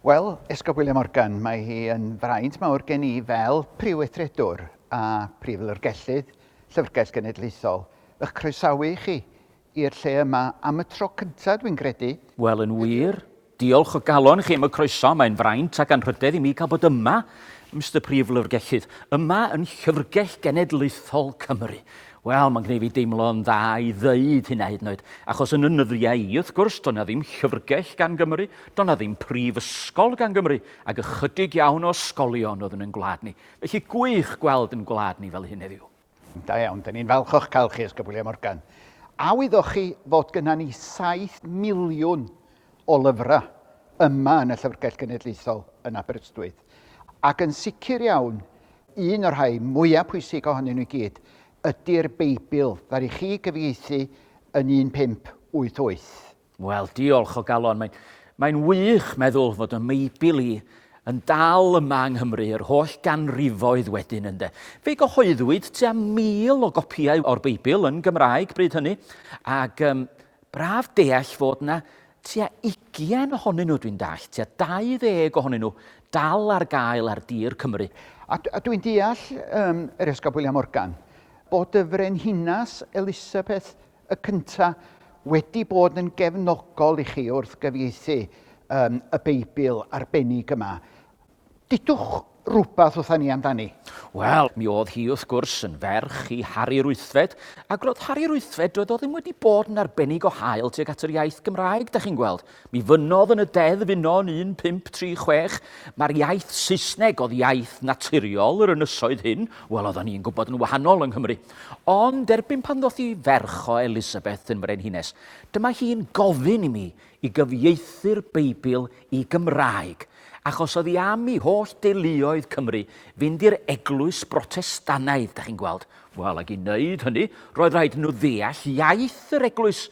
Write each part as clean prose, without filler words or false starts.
Wel, Esgob William Morgan, mae hi yn fraint mawr gen i fel Prif Weithredwr a Prif Lyfrgellydd Llyfrgell Genedlaethol eich croesawu chi i'r lle yma am y tro cyntaf, dwi'n credu. Wel, yn wir, diolch o galon i chi am y croeso. Mae'n fraint ac anrhydedd i mi cael bod yma, Mister Prif Lyfrgellydd, yma yn Llyfrgell Genedlaethol Cymru. Wel, mae'n gwneud fi deimlo'n dda i ddeud hynna hyd yn oed, achos yn y nyddiau i, wrth gwrs, doedd 'na ddim llyfrgell gan Gymru, doedd 'na ddim prifysgol gan Gymru, ac ychydig iawn o ysgolion oedd yn ein gwlad ni. Felly gwych gweld yn gwlad ni fel hyn heddiw. Da iawn, da ni'n falch o'ch cael chi, Esgob William Morgan. A wyddoch chi fod gynna ni 7 miliwn o lyfrau yma yn y Llyfrgell Genedlaethol yn Aberystwyth? Ac yn sicr iawn, un o'r rhai mwyaf pwysig ohonyn nhw i gyd ydy'r Beibl, ddaru chi gyfieithu yn 1588. Wel, diolch o galon. Mae'n, mae'n wych meddwl fod y Meibl i yn dal yma yng Nghymru yr holl ganrifoedd wedyn ynde. Fe gyhoeddwyd tua 1,000 o gopïau o'r Beibl yn Gymraeg bryd hynny, ac um, braf deall fod yna tua ugian ohonyn nhw dwi'n dallt, tua 20 ohonyn nhw dal ar gael ar dir Cymru. A, a dwi'n deall, um, yr Esgob William Morgan, bod y frenhinas Elisabeth y cynta wedi bod yn gefnogol i chi wrth gyfieithu um, y Beibl arbennig yma. Dudwch rhywbeth wrtha ni amdani. Wel, mi oedd hi wrth gwrs yn ferch i Harri'r Wythfed, ac roedd Harri'r Wythfed, doedd o ddim wedi bod yn arbennig o hael tuag at yr iaith Gymraeg, da chi'n gweld. Mi fynnodd yn y deddf uno yn 1536, mae'r iaith Saesneg oedd iaith naturiol yr ynysoedd hyn, wel, oedden ni'n gwybod yn wahanol yng Nghymru. Ond erbyn pan ddoth i ferch o Elizabeth yn frenhines, dyma hi'n gofyn i mi i gyfieithu'r Beibl i Gymraeg, achos oedd hi am i holl deuluoedd Cymru fynd i'r eglwys Brotestanaidd, da chi'n gweld. Wel, ac i wneud hynny, roedd rhaid nhw ddeall iaith yr eglwys,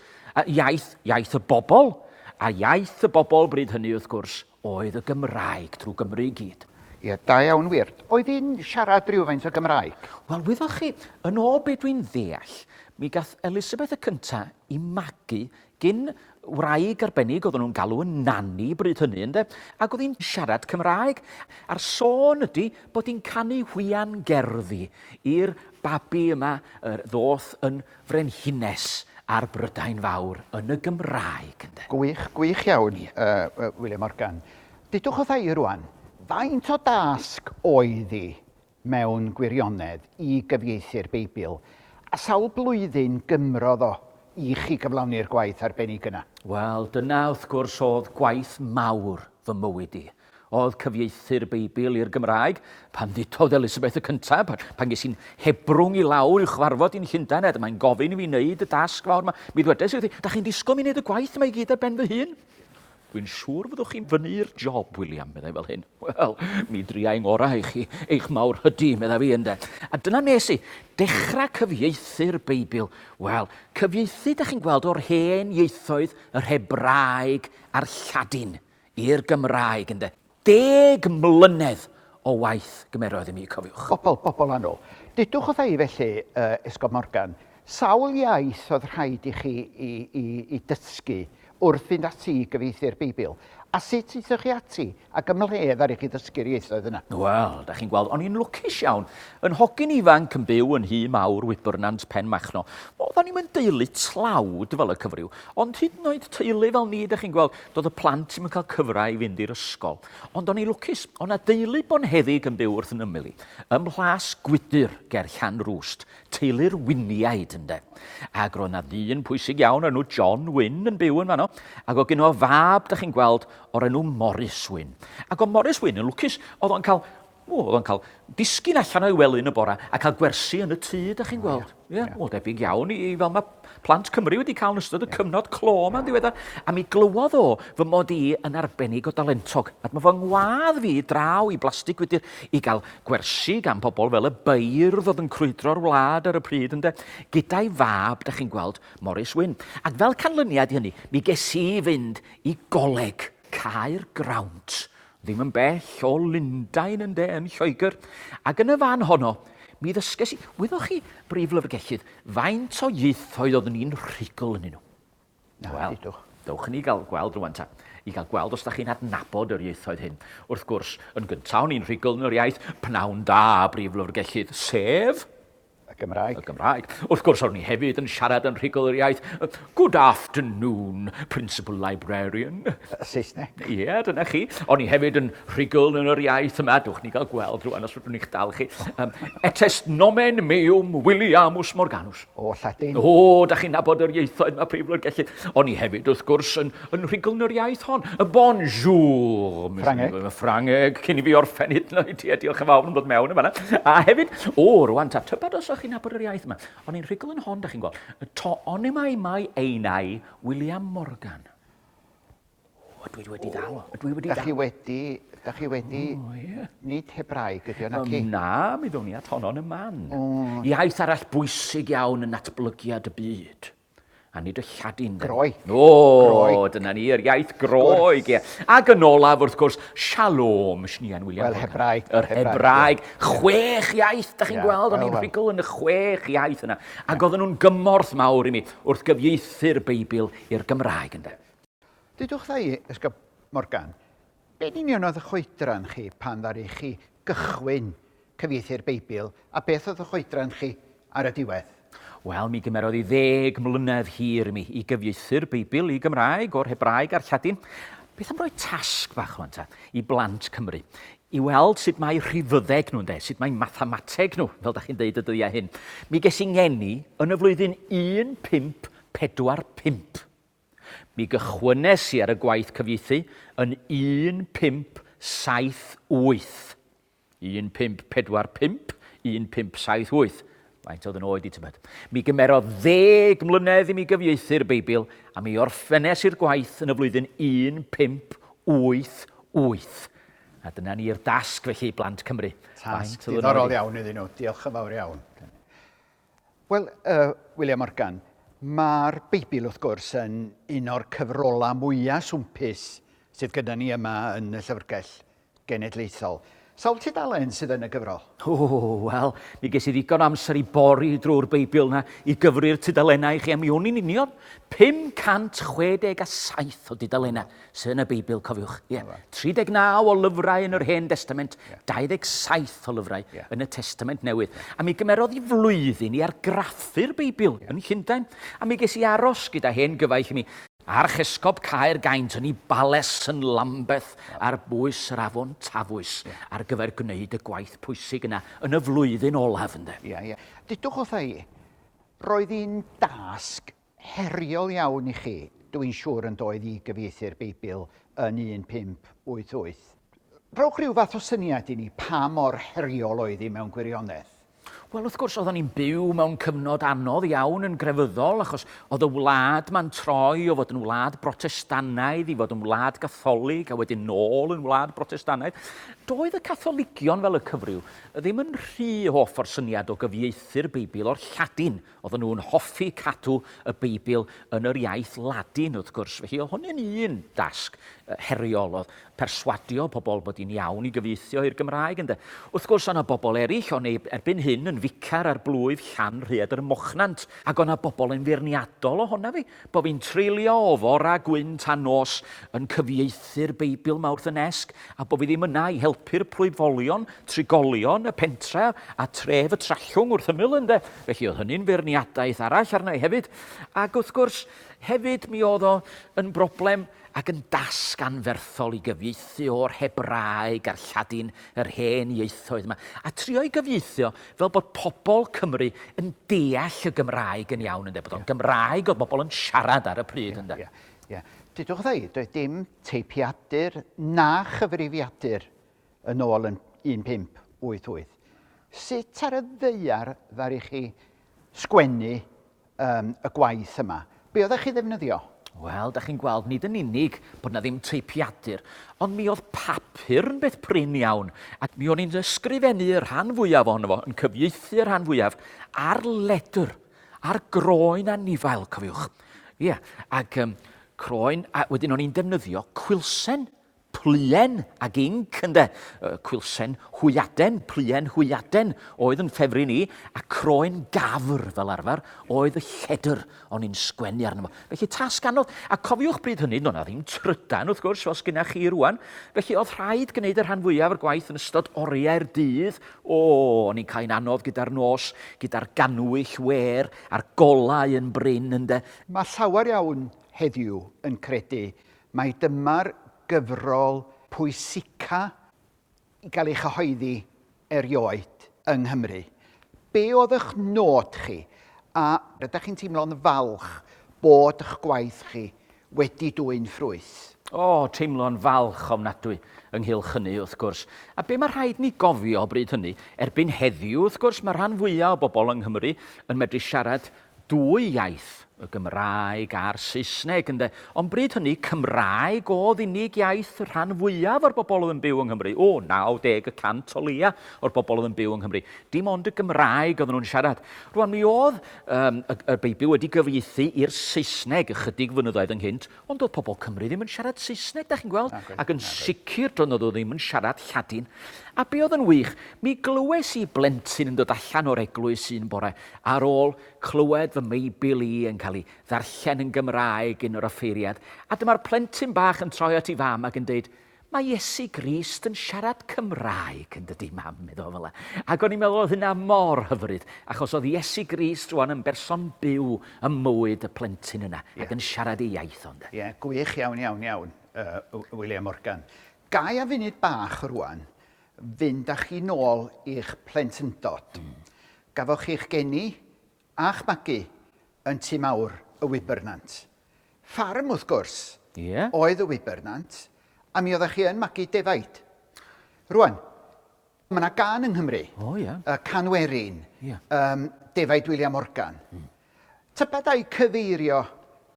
iaith, iaith y bobl, a iaith y bobl bryd hynny, wrth gwrs, oedd y Gymraeg drwy Gymru i gyd. Ie, da iawn wir. Oedd hi'n siarad rhywfaint o Gymraeg? Wel, wyddoch chi, yn ôl be dwi'n ddeall, mi gath Elisabeth y Cynta i magu Gyn wraig arbennig oedden nhw'n galw yn nani bryd hynny, ynde? Ac oedd hi'n siarad Cymraeg. A'r sôn ydy bod hi'n canu hwian gerddi i'r babi yma yr ddoth yn frenhines ar Brydain Fawr yn y Gymraeg, ynde? Gwych, gwych iawn, uh, William Morgan. Dudwch wrtha i rwan, faint o dasg oedd hi mewn gwirionedd, i gyfieithu'r Beibl, a sawl blwyddyn gymrodd o i chi gyflawni'r gwaith arbennig yna? Wel, dyna wrth gwrs oedd gwaith mawr fy mywyd i, oedd cyfieithu'r Beibl i'r Gymraeg, pan ddudodd Elisabeth y Cyntaf, pan, pan ges i'n hebrwng i lawr i'w chwarfod i'n Llundain, a dyma'n gofyn i fi wneud y dasg fawr yma, mi ddwedes i wrthi, da chi'n disgwyl mi wneud y gwaith yma i gyd ar ben fy hun? Dwi'n siŵr fyddwch chi'n fyny i'r job, William, meddai fel hyn. Wel, mi dria i ngorau i chi, eich mawr hydi, meddai fi, ynde. A dyna nes i, dechrau cyfieithu'r Beibl. Wel, cyfieithu, da chi'n gweld, o'r hen ieithoedd, yr Hebraeg a'r Lladin, i'r Gymraeg, ynde. 10 mlynedd o waith gymerodd i mi, cofiwch. Bobl, bobl annwyl. Dudwch wrtha i felly, uh, Esgob Morgan, sawl iaith oedd rhaid i chi i, i, i dysgu wrth fynd ati i gyfieithu'r Beibl? A sut aethoch chi ati ac ymhle ddaru chi ddysgu'r ieithoedd yna? Wel, da chi'n gweld, o'n i'n lwcus iawn. Yn hogyn ifanc yn byw yn Nhŷ Mawr, Wybernant, Penmachno. Oeddan ni'm yn deulu tlawd fel y cyfryw, ond hyd yn oed teulu fel ni, da chi'n gweld, Doedd y plant ddim yn cael cyfra i fynd i'r ysgol. Ond o'n i'n lwcus, o' 'na deulu bonheddig yn byw wrth 'yn ymyl i, ym Mhlas Gwydyr ger Llanrwst, teulu'r Wynniaid ynde. Ac roedd 'na ddyn pwysig iawn o'r enw John Wynn yn byw yn fanno, ac oedd gynno fo fab, dach chi'n gweld, o'r enw Morris Wynn. Ac oedd Morris Wynn yn lwcus, oedd o'n cael, o, oedd o'n cael disgyn allan o'i wely yn y bora a cael gwersi yn y tŷ, dach chi'n gweld. Ie, yeah. Wel, debyg iawn i, i fel mae plant Cymru wedi cael yn ystod y cyfnod clo yma'n ddiweddar. A mi glywodd o fy mod i yn arbennig o dalentog. A dyma fy ngwadd fi draw i Blastig Gwydir i gael gwersi gan pobl fel y beirdd oedd yn crwydro'r wlad ar y pryd, ynde, gyda'i fab, da chi'n gweld, Morris Wyn. Ac fel canlyniad i hynny, mi ges i fynd i goleg Caer Grawnt Ddim yn bell o Lundain ynde, yn Lloegr. Ac yn y fan honno, mi ddysges i, wyddoch chi, brif lyfrgellydd, faint o ieithoedd oeddwn i'n rhugl ynddyn nhw? Na, Wel, dudwch. Dewch i ni gael gweld rwan ta, i gael gweld os da chi'n adnabod yr ieithoedd hyn. Wrth gwrs, yn gyntaf o'n i'n rhugl yn yr iaith Pnawn da, Brif Lyfrgellydd, sef... Y Gymraeg. Y Gymraeg. Wrth gwrs, o'n i hefyd yn siarad yn rhugl yr iaith Good afternoon, Principal Librarian. Y Saesneg. Ie, yeah, dyna chi. O'n i hefyd yn rhugl yn yr iaith yma. Dwch ni gael gweld rwan os fydwn ni'ch dal chi. Um, Etes nomen meum Williamus Morganus. O, Lladin. O, da chi'n nabod yr ieithoedd yma, Prif Lyfrgellydd. O'n i hefyd, wrth gwrs, yn, yn rhugl yn yr iaith hon. Y bonjour. Ffrangeg. Ffrangeg, cyn i fi orffen hyd yn oed. Ie, diolch yn fawr am ddod mewn yma. A hefyd, o, rwan ta, tybed os o'ch chi'n nabod yr iaith yma. O'n i'n rhugl yn hon, da chi'n gweld. Y to onimai mai einai William Morgan. O, dwi wedi ddal o. Dwi wedi ddal. Da chi wedi, da chi wedi, o, yeah. nid Hebraeg ydy o, naci? Na, mi ddown ni at honno yn y man. O. Iaith arall bwysig iawn yn natblygiad y byd. A nid y Lladin. Groeg. O, Groeg. dyna ni, yr iaith Groeg, ie. Ac yn olaf, wrth gwrs, Shalom, Shnian William. Wel, Hebraeg. Yr Hebraeg. Chwech iaith, da chi'n yeah, gweld, o'n i'n rhugl yn y chwech iaith yna. Ac oedden nhw'n gymorth mawr i mi wrth gyfieithu'r Beibl i'r Gymraeg, ynde. Dudwch dda i, Esgob Morgan, be'n union oedd eich oedran chi pan ddaru chi gychwyn cyfieithu'r Beibl, a beth oedd eich oedran chi ar y diwedd? Wel, mi gymerodd i ddeg mlynedd hir i mi i gyfieithu'r Beibl i Gymraeg o'r Hebraeg a'r Lladin. Beth am roi tasg bach rwan ta, i blant Cymru, i weld sut mae rhifyddeg nhw, ynde, sut mae mathemateg nhw, fel da chi'n deud y dyddiau hyn. Mi ges i ngeni yn y flwyddyn 1545. Mi gychwynnes i ar y gwaith cyfieithu yn 1578. 1545, 1578. Faint oedd yn oed i tybed? Mi gymerodd ddeg mlynedd i mi gyfieithu'r Beibl, a mi orffennes i'r gwaith yn y flwyddyn 1588. A dyna ni'r dasg felly i blant Cymru. Tasg diddorol iawn iddyn nhw. Diolch yn fawr iawn. Wel, uh, William Morgan, mae'r Beibl wrth gwrs yn un o'r cyfrolau mwyaf swmpus sydd gyda ni yma yn y Llyfrgell Genedlaethol. Sawl tudalen sydd yn y gyfrol? O, wel, mi ges i ddigon o amser i bori drwy'r Beibl na i gyfri'r tudalennau i chi, a mi o'n i'n union 567 o dudalennau. Sydd yn y Beibl, cofiwch. Ie. Yeah. 39 o lyfrau yn yr Hen Destament, yeah. 27 o lyfrau yeah. yn y Testament Newydd. A mi gymerodd i flwyddyn i argraffu'r Beibl yeah. yn Llundain. A mi ges i aros gyda hen gyfaill i mi. Archesgob Caer Gaint yn ei bales yn Lambeth ar bwys yr afon Tafwys yeah. ar gyfer gwneud y gwaith pwysig yna yn y flwyddyn olaf ynde. Ie, yeah, ie. Yeah. Dudwch wrtha i, roedd hi'n dasg heriol iawn i chi, dw i'n siŵr yn doedd i gyfieithu'r Beibl yn 1588. Rhowch rhyw fath o syniad i ni pa mor heriol oedd hi mewn gwirionedd. Wel, wrth gwrs, oedden ni'n byw mewn cyfnod anodd iawn yn grefyddol, achos oedd y wlad ma'n troi o fod yn wlad Brotestannaidd i fod yn wlad Gatholig, a wedyn nôl yn wlad Brotestannaidd. Doedd y Catholigion, fel y cyfryw, ddim yn rhy hoff o'r syniad o gyfieithu'r Beibl o'r Lladin. Oedden nhw'n hoffi cadw y Beibl yn yr iaith Ladin, wrth gwrs. Felly oedd hwn yn un dasg heriol, oedd perswadio pobl bod hi'n iawn i gyfieithio i'r Gymraeg, ynde. Wrth gwrs, o'na bobl eraill, o'n i erbyn hyn yn ficar ar blwyf Llanrhaeadr ym Mochnant, ac o'na bobl yn feirniadol ohona fi, bod fi'n treulio o fora gwyn tan nos yn cyfieithu'r Beibl 'ma wrth y nesg, a bod fi ddim yna i helpu'r plwyfolion, trigolion y pentre a tref y Trallwng wrth ymyl ynde. Felly oedd hynny'n feirniadaeth arall arna i hefyd. Ac wrth gwrs, hefyd mi oedd o yn broblem ac yn dasg anferthol i gyfieithu o'r Hebraeg a'r Lladin, yr hen ieithoedd yma, a trio i gyfieithu o fel bod pobl Cymru yn deall y Gymraeg yn iawn ynde, bod o'n Gymraeg oedd bobl yn siarad ar y pryd ynde. Ie, ie. Dudwch dda i, doedd dim teipiadur na chyfrifiadur yn ôl yn 1588. Sut ar y ddaear ddaru chi sgwennu um, y gwaith yma? Be oeddech chi ddefnyddio? Wel, da chi'n gweld, nid yn unig bod na ddim teipiadur, ond mi oedd papur yn beth prin iawn, ac mi o'n i'n ysgrifennu y rhan fwyaf ohono fo, yn cyfieithu y rhan fwyaf, ar ledr, ar groen anifail, cofiwch. Ie, yeah, ac um, croen, a wedyn o'n i'n defnyddio cwilsen. Pluen ag inc, ynde? Cwilsen hwyaden, pluen hwyaden oedd yn ffefryn i, a croen gafr fel arfer oedd y lledr o'n i'n sgwennu arno fo. Felly tasg anodd. A cofiwch bryd hynny, doedd 'na ddim trydan wrth gwrs fel sgynna chi rwan, felly oedd rhaid gwneud y rhan fwyaf o'r gwaith yn ystod oriau'r dydd. O, o'n i'n cael hi'n anodd gyda'r nos, gyda'r gannwyll wêr a'r golau yn brin, ynde. Mae llawer iawn heddiw yn credu mai dyma'r gyfrol pwysica i gael ei chyhoeddi erioed yng Nghymru. Be oedd eich nod chi, a ydych chi'n teimlo'n falch bod eich gwaith chi wedi dwyn ffrwyth? O, teimlo'n falch ofnadwy ynghylch hynny, wrth gwrs. A be mae rhaid ni gofio bryd hynny, erbyn heddiw, wrth gwrs, mae rhan fwyaf o bobl yng Nghymru yn medru siarad dwy iaith, y Gymraeg a'r Saesneg, ynde. Ond bryd hynny, Cymraeg oedd unig iaith y rhan fwyaf o'r bobl oedd yn byw yng Nghymru. O, 90 y cant o leia o'r bobl oedd yn byw yng Nghymru. Dim ond y Gymraeg oedden nhw'n siarad. Rwan, mi oedd um, y, y Beibl wedi gyfieithu i'r Saesneg ychydig flynyddoedd ynghynt, ond doedd pobl Cymru ddim yn siarad Saesneg, da chi'n gweld? Ac yn sicr, doedd nhw ddim yn siarad Lladin. A be oedd yn wych, mi glywes i blentyn yn dod allan o'r eglwys un bore, Ar ôl clywed fy Meibl i yn cael ei ddarllen yn Gymraeg gin yr offeiriad, a dyma'r plentyn bach yn troi at ei fam ac yn deud, Mae Iesu Grist yn siarad Cymraeg, yn dydy, mam, medda fo fel 'na. Ac o'n i'n meddwl oedd hynna mor hyfryd, achos oedd Iesu Grist rwan yn berson byw ym mywyd y plentyn yna, ac yn siarad ei iaith o, ynde. Ie, gwych iawn, iawn, iawn, uh, William Morgan. Ga i a funud bach rwan fynd â chi nôl i'ch plentyndod. Gafoch chi'ch geni a'ch magu yn Tŷ Mawr y Wybernant. Ffarm, wrth gwrs, Ie. oedd y Wybernant, a mi oeddech chi yn magu defaid. Rwan, mae yna gân yng Nghymru. O, ie. Y Cân Werin. Ie. Um, defaid William Morgan. Tybed ai cyfeirio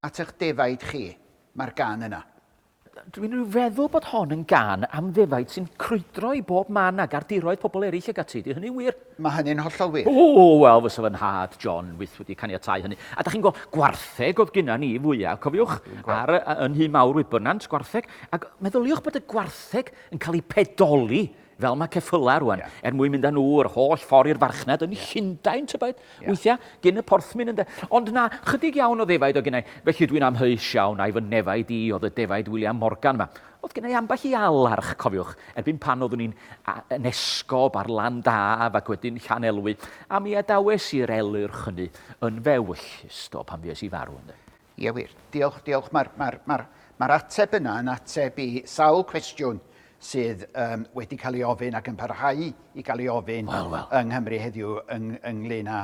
at eich defaid chi mae'r gân yna? Dwi'n rhyw feddwl bod hon yn gân am ddefaid sy'n crwydro i bob man ac ar diroedd pobl eraill ac ati. Ydy hynny'n wir? Mae hynny'n hollol wir. O, wel, fysa fy nhad, John, fyth wedi caniatáu hynny. A da chi'n gweld, gwartheg oedd gynna ni fwyaf, cofiwch, ar, yn Nhŷ Mawr Wybernant, gwartheg. Ac meddyliwch bod y gwartheg yn cael eu pedoli fel mae ceffylau rwan, yeah. er mwyn mynd â nhw yr holl ffordd i'r farchnad yn yeah. Llundain, tybed, yeah. weithiau, gyn y porthmyn ynde. Ond na, chydig iawn o ddefaid o gennau, felly dwi'n amheus iawn ai fy nefaid i oedd y defaid William Morgan yma. Oedd gennau ambell i alarch, cofiwch, erbyn pan oeddwn i'n yn esgob ar lan daf ac wedyn Llanelwy, a mi adawes i'r elyrch hynny yn fewyllys, do, pan fues i farw ynde. Ie wir. Diolch, diolch. Mae'r mae mae mae ateb yna yn ateb i sawl cwestiwn sydd um, wedi cael ei ofyn ac yn parhau i gael ei ofyn well, well. yng Nghymru heddiw yng, ynglyn â,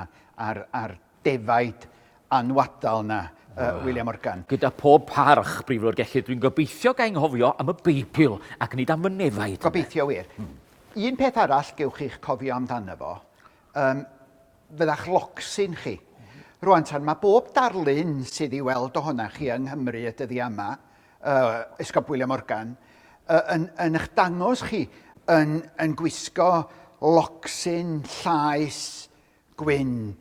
â'r, â'r defaid anwadal na, uh, William Morgan. Gyda pob parch, Brif Lyfrgellydd, dwi'n gobeithio ga i nghofio am y Beibl ac nid am fy nefaid. Gobeithio wir. Un peth arall gewch chi'ch cofio amdano fo, um, fydda'ch locsyn chi. Rwan tan, mae bob darlun sydd i weld ohona chi yng Nghymru y dyddiau yma, uh, Esgob William Morgan, uh, yn, yn eich dangos chi yn, yn gwisgo locsyn llaes gwyn.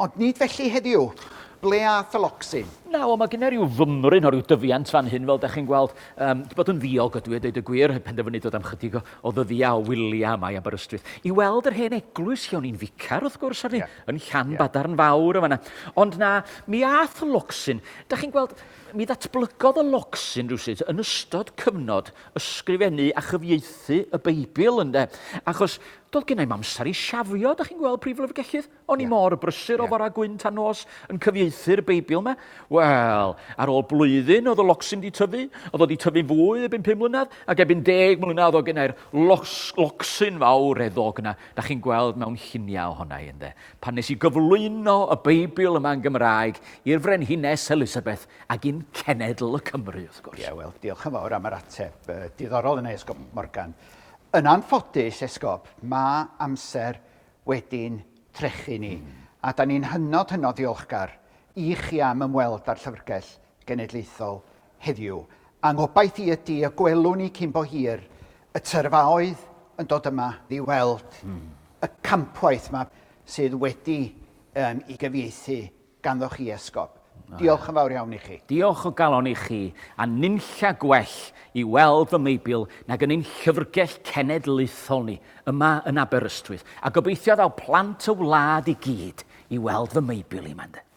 Ond nid felly heddiw. Ble ath y locsyn? Na, wel, mae gen i ryw fymryn o ryw dyfiant fan hyn, fel da chi'n gweld. Um, di bod yn ddiog ydw i a dweud y gwir, penderfynu dod am chydig o, o ddyddiau o wyliau yma i Aberystwyth. I weld yr hen eglwys lle o'n i'n ficar, wrth gwrs, arni, yeah. yn Llan yeah. Badarn Fawr yn fanna. Ond na, mi ath y locsyn. Da chi'n gweld, mi ddatblygodd y locsyn rhywsut yn ystod cyfnod ysgrifennu a chyfieithu y Beibl, ynde. Achos doedd gen i'm amser i siafio, da chi'n gweld, prif lyfrgellydd. O'n i mor brysur o fora gwyn tan nos yn cyfieithu'r Beibl 'ma. Wel, ar ôl blwyddyn oedd y locsyn 'di tyfu, oedd o 'di tyfu'n fwy erbyn pum mlynedd, ac erbyn 10 mlynedd oedd gennai'r locsyn fawr reddog yna, da chi'n gweld mewn lluniau ohona i, ynde. Pan nes i gyflwyno y Beibl yma yn Gymraeg i'r Frenhines Elisabeth ac i'n cenedl y Cymry, wrth gwrs. Ie, wel, diolch yn fawr am yr ateb diddorol yna, Esgob Morgan. Yn anffodus, Esgob, mae amser wedi'n trechu ni. A da ni'n hynod, hynod ddiolchgar i chi am ymweld â'r Llyfrgell Genedlaethol heddiw. A ngobaith i ydy y gwelwn ni cyn bo hir y tyrfaoedd yn dod yma i weld y campwaith yma sydd wedi um, i gyfieithu ganddoch chi, Esgob. Diolch yn fawr iawn i chi. Diolch o galon i chi, a nunlla gwell i weld fy Meibl nag yn ein llyfrgell cenedlaethol ni yma yn Aberystwyth, a gobeithio ddaw plant y wlad i gyd i weld fy Meibl i 'ma ynde.